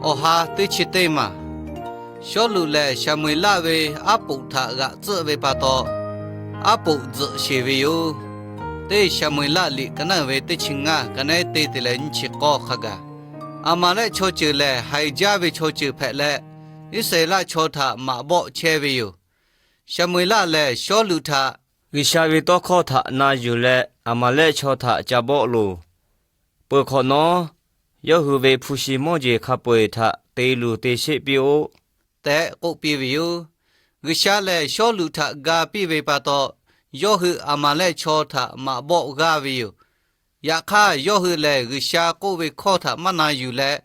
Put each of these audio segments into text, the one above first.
Awˬ ha teˇ chi teˇ maˬ, Sawˉluꞈ lehˬ Saˍmo-eˍlaˆ ve aˉ poꞈ htaꞈ g'aꞈ tcuhˆ ve pa taw, aˉ poꞈ tzuhꞈ sheˬ ve yoˬ. Teˇ Saˍmo-eˍlaˆ liꞈ ka naˉ uiˍ ve teˇ chi ngaˇ, ka naˉ teˇ te leh nyiˇ chi k'awˇ hk'a gaˬ, Aˍmaˍlehˆ chaw ceuˬ lehˬ haiˬ jaˇ ve chaw ceuˬ hpehꞈ leh, Iˉsaˍreˍlaˆ chaw htaꞈ maꞈ bawˆ chehˇ ve yoˬ. Saˍmo-eˍlaˆ lehˬ Sawˉluꞈ htaꞈ, G'uiˬsha ve tawˇ hkawˇ htaꞈ na yuˬ leh Aˍmaˍlehˆ chaw htaꞈ ca bawˆ loˬ. Peuˬ hk'awꞈ nawˉ, yawˇ hui ve hpu shi mawˇ jeˬ hk'a peu-eˬ htaꞈ te luˬ te sheˆ piˇ-oˆ tehꞈ k'oˆ piˇ ve yoˬ. G'uiˬsha lehˬ Sawˉluꞈ htaꞈ ga piˇ ve pa taw, yawˇ hui Aˍmaˍlehˆ chaw htaꞈ maꞈ bawˆ g'aˇ ve yoˬ. Yaꞈ hk'aˇ, yawˇ hui lehˬ G'uiˬsha k'oˆ ve hkawˇ htaꞈ maˇ na yuˬ leh,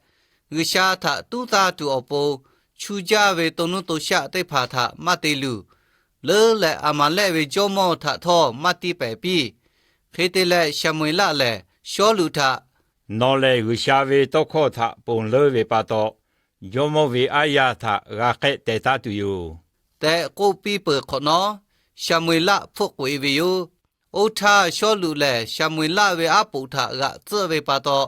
G'uiˬsha htaꞈ tuˉ tanˇ tuˬ awˬ pon chu jaˇ ve to nuˇ to shaˆ teˇ hpaˍ htaꞈ maˇ te luˬ. Leuˉ leh Aˍmaˍlehˆ ve jawˇmawˇ htaꞈ htawˇ maˇ tiˇ pehˍ piˇ. Hk'e te leh Saˍmo-eˍlaˆ lehˬ Sawˉluꞈ htaꞈ, Nawˬ lehˬ G'uiˬsha ve tawˇ hkawˇ htaꞈ ponˬ leuˉ ve pa taw, jawˇmawˇ ve aˉ yaˇ htaꞈ g'a hk'ehˆ teh taˉ tuˬ yoˬ tehꞈ k'oˆ piˇ peuˬ hk'awꞈ nawˉ, Saˍmo-eˍlaˆ hpfuhˆ k'oꞈ-e ve yoˬ. Oˇ htaˇ Sawˉluꞈ lehˬ Saˍmo-eˍlaˆ ve aˉ poꞈ htaꞈ g'aꞈ tcuhˆ ve pa taw,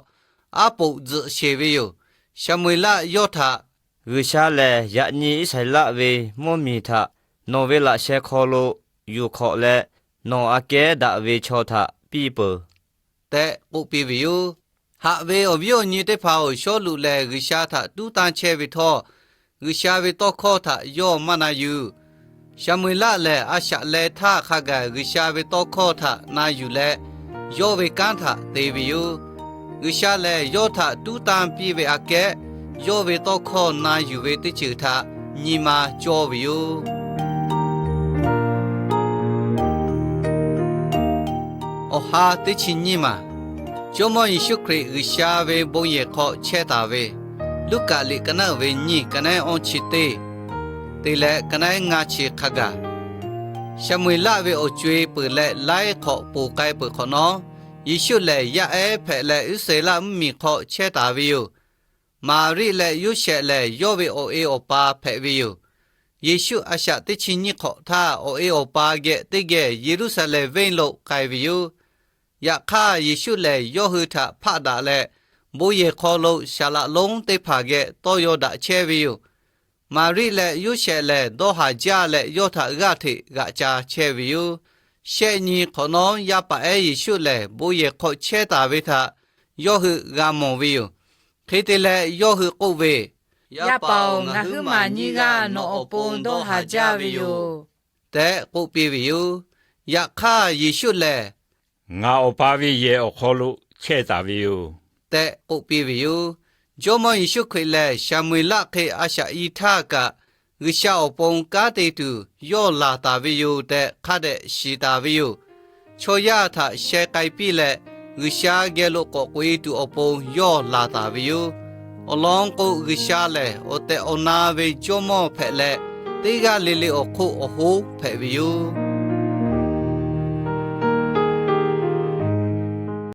aˉ poꞈ tzuhꞈ sheˬ ve yoˬ. Saˍmo-eˍlaˆ yawˇ htaꞈ, G'uiˬsha lehˬ yaꞈ nyi Iˉsaˍreˍlaˆ ve mvuhˇmiˬ htaꞈ nawˬ ve laꞈ sheh hk'aw lo yuˬ hk'awꞈ leh, nawˬ aꞈ kehˉ daꞈ ve chaw htaꞈ piˇ peuˬ tehꞈ k'oˆ piˇ ve yoˬ. Haꞈ ve awˬ viˉ awˬ nyi teˇ hpaˍ-oˬ, Sawˉluꞈ lehˬ G'uiˬsha htaꞈ tuˉ tanˇ chehˇ ve htawˇ, G'uiˬsha ve tawˇ hkawˇ htaꞈ yawˇ maˇ na yuˬ. Saˍmo-eˍlaˆ lehˬ a shaꞈ leh htaˇ hk'a gaˬ G'uiˬsha ve tawˇ hkawˇ htaꞈ na yuˬ leh, yawˇ ve kanˉ htaꞈ te ve yoˬ. G'uiˬsha lehˬ yawˇ htaꞈ tuˉ tanˇ piˇ ve aꞈ kehˉ, yawˇ ve tawˇ hkawˇ na yuˬ ve teˇ ceuˬ htaꞈ nyi ma cawˇ ve yoˬ. Awˬ ha teˇ chi nyiˇ maˬ, Jawˇmawˇ Yeˍsuˆ Hkriꞈ G'uiˬsha ve bon yehˬ hk'aw chehˇ taˍ ve, Luˉkaꞈ liꞈ ka naˉ uiˍ ve nyiˇ, ka naˉ awˇ chi teˇ te leh ka naˉ ngaˇ chi hk'a gaˬ, Saˍmo-eˍlaˆ ve awˬ co-e peuˬ leh laiˉ hk'awꞈ ponˬ k'ai peuˬ hk'awꞈ nawˉ, Yeˍsuˆ lehˬ yaˇ ehˉ hpehꞈ leh Iˉsaˍreˍlaˆ mvuhˇmiˬ hk'aw chehˇ taˍ ve yoˬ. Maˍriˆ leh Yoˇsehꞈ lehˬ yawˇ ve awˬ e awˬ pa hpehꞈ ve yoˬ. Yeˍsuˆ a shaꞈ teˇ chi nyiˇ hk'awꞈ htaˇ, awˬ e awˬ pa geh teˇ geh Yeˍruˆsaˍlehnˍ venˇ lo k'ai ve yoˬ. Yaꞈ hk'aˇ, Yeˍsuˆ lehˬ yawˇ hui htaꞈ hpaˆ daꞈ leh, bon yehˬ hk'aw lo saˍ laꞈ lonˉ teˇ hpaˍ geh tawˇ yaw daꞈ chehˇ ve yoˬ. Maˍriˆ leh Yoˇsehꞈ lehˬ dawˇ haˍ jaˇ leh yawˇ htaꞈ g'aˇ hteꞈ g'aꞈ ca chehˇ ve yoˬ. Shehˆ nyi hk'awꞈ nawˉ, yaˇ paˍ ehˉ Yeˍsuˆ lehˬ bon yehˬ hk'aw chehˇ taˍ ve htaꞈ yawˇ hui g'a mawˬ ve yoˬ. Hk'e te leh yawˇ hui k'oˆ ve, Yaˇ paˍ-oˬ, ngaˬ huiˉ maˬ nyiˇ g'aˇ nawˬ awˬ pon dawˇ haˍ jaˇ ve yoˬ tehꞈ k'oˆ piˇ ve yoˬ. Yaꞈ hk'aˇ Yeˍsuˆ lehˬ, Ngaˬ Awˬ pa ve yehˬ awˬ hk'aw lo chehˇ taˍ ve yoˬ tehꞈ k'oˆ piˇ ve yoˬ. Jawˇmawˇ Yeˍsuˆ Hkriꞈ lehˬ Saˍmo-eˍlaˆ hk'e a shaꞈ i htaˇ kaꞈ, G'uiˬsha awˬ pon kanˉ te tuˬ yawˇ laˬ taˍ ve yoˬ tehꞈ hk'a dehꞈ shiˍ taˍ ve yoˬ. Chaw yaˇ htaꞈ sheh k'ai piˇ leh, G'uiˬsha geh lo k'awꞈ k'oꞈ-e tuˬ awˬ pon yawˇ laˬ taˍ ve yoˬ. Awˬ lawn k'o, G'uiˬsha lehˬ awˬ tehˬ awˬ na ve Jawˇmawˇ hpehꞈ leh, teˇ g'aˇ le le awˬ hk'oˆ awˬ hoˉ hpehꞈ ve yoˬ.